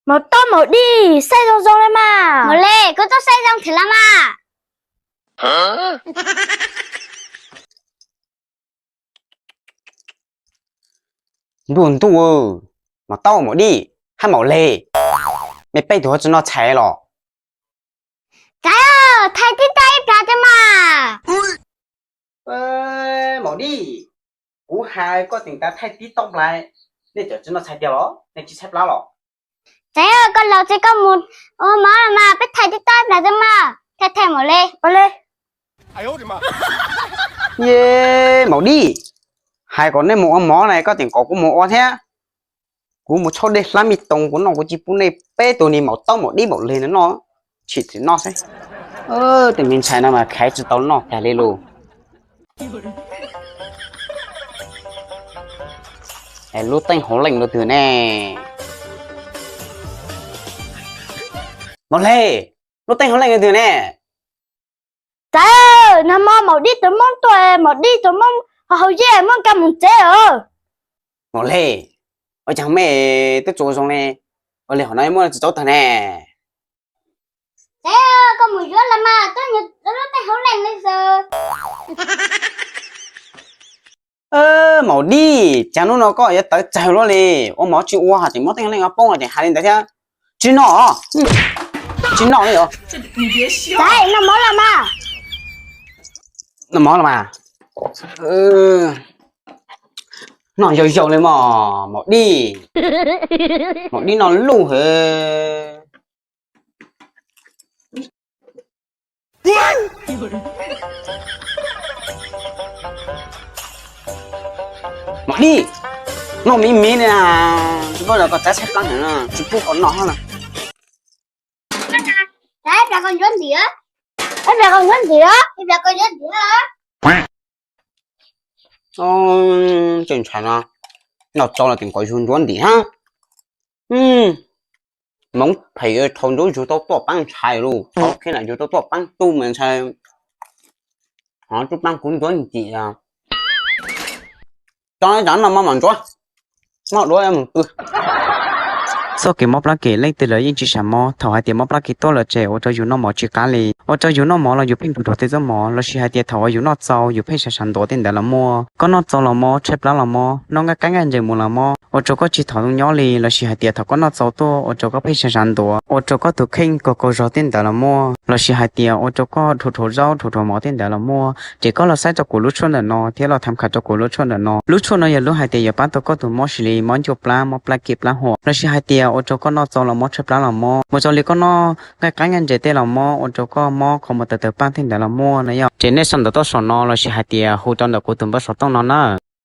Maum Taub Maum Dib, saib zoo zoo li mas. Maum Leg, koj tuaj saib zoo thiab los mas. Ntuj ntuj, Maum Taub Maum Dib, hab Maum Leg, mej peb tug ho tsi noj tshais los? Txawm, thaij tib tauj ib plag tiag mas. Maum Dib, kuv has koj tseem tas thaij tib tauj nplai, nej txawm tsi noj tshais tiag los? Nej tsi tshaib plab los? Txawm, koj laus tsis koj mus ua mov los mas, peb thaij tib tauj ib plag tiag mas. Thaij thaij Maum Leg. Ye Maum Dib, hais kom nej mus ua mov na koj tseem kom kuv mus ua thiab. Kuv mus tshuab dej hlab me toos kuv noj kuv tsi pub nej peb tug ni Maum Taub Maum Dib Maum Leg no noj, tshim txim noj xwb. Tej me ntxhais no mas khaiv tsi tau noj tag li lus. Es lub teeb hauv leej lub twg ne? Maum Leg, lub teeb hauv leej lub twg ne? Txawm, nag hmo Maum Dib tus Moob tuaj, Maum Dib tus Moob ho haus yeeb muab nkag mus tsev os. Maum Leg, ua cas mej twb tsuas zoo li, ua li hom no muab tsis tsaub tag ne? Txawm, koj mus yuav los mas, twb lub teeb hauv leej li xwb. Maum Dib, cas hnub no koj yuav tawv tsawg luaj li, ua mov tsis ua hos tseem muab teeb hauv leej poob los tseem hais li ntawd thiab. Tsis noj, tsis noj li os. Txawm, noj mov los mas. Noj mov los mas. Noj yau yau li mog Maum Dib. Maum Dib noj luj heev. Maum Dib, noj miv miv li na, tsis pub los koj txav tshaib plab heev, tsis pub koj noj hab na. Ib plag koj ntsuab ntim, ib plag koj ntsuab ntim, ib plag koj ntsuab ntim. Tseem ntshai no, noj tso los tseem kom yug ntsuab ntim hab. Hmoov phem dhau ntsuab yug tau tuaj paab ntshai lug, tau khib na yug tau tuaj paab tug mas ntshai. Ho tub paab kuv ntsuab ntim. Tso cov no maj mam ntsuab, maj duav mus pw. Txoj kev mob plab kem leej twg lawv yeej tsis sam mob, thaum hais tias mob plab kem tuaj lawm ces ua rau yus noj mov tsis qab li, ua rau yus noj mov los yus pheej nrug nrug tej txuj mov, lossis hais tias thaum uas yus noj txaus yus pheej sam sam ntuav tej ntawd los muaj. Koj noj txaus los mob, tshaib plab los mob, noj nqaij qab nqaij ntses mus los mob, ua rau koj tsis thaum zoo nyob li, lossis hais tias thaum koj noj txaus tuaj ua rau koj pheej sam sam ntuav, ua rau koj tus kheej kaug kaug zog tej ntawd los muaj, lossis hais tias ua rau koj dhuav dhuav zaub dhuav dhuav mov tej ntawd los muaj, ces koj los saib rau kuv lub tshuaj ntawm no thiab los tham khas rau kuv lub tshuaj ntawm no. Lub tshuaj no yog lub hais tias yuav pab tau koj tus mob sis li mob ncuaj plab, mob plab kem plab huam, lossis hais tias ua rau koj noj txaus los mob tshaib plab los mob, mus rau li koj noj nqaij qab nqaij ntses tej los mob, ua rau koj mob qhov muag tawv tawv paaj tej ntawd los muaj na yom. Ces nej sau ntawv tuaj saum no lossis hais tias hu rau ntawm kuv tus npawb xov tooj no na.